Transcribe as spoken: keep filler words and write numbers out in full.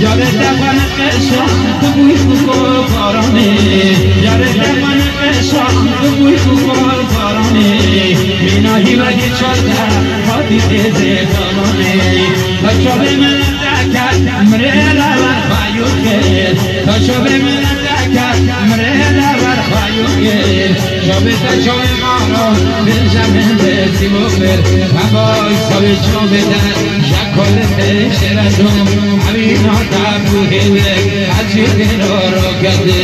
Yarê te xwe neqeşan, tu bûyî ku baranê. Yarê te xwe neqeşan, tu bûyî ku baranê. Mîna hîvekî çar te hatî têzê talanê. Ta çavê min deke mirê lever xwe yû kir. Ta çavê min deke mirê lever xwe yû kir. Çavê te çavê maran, bêje min dê sîvo kir. Hevay savê çavê te, ji kolê te şêre dom. Evîna te bû hêvek, ez jî têra roketê.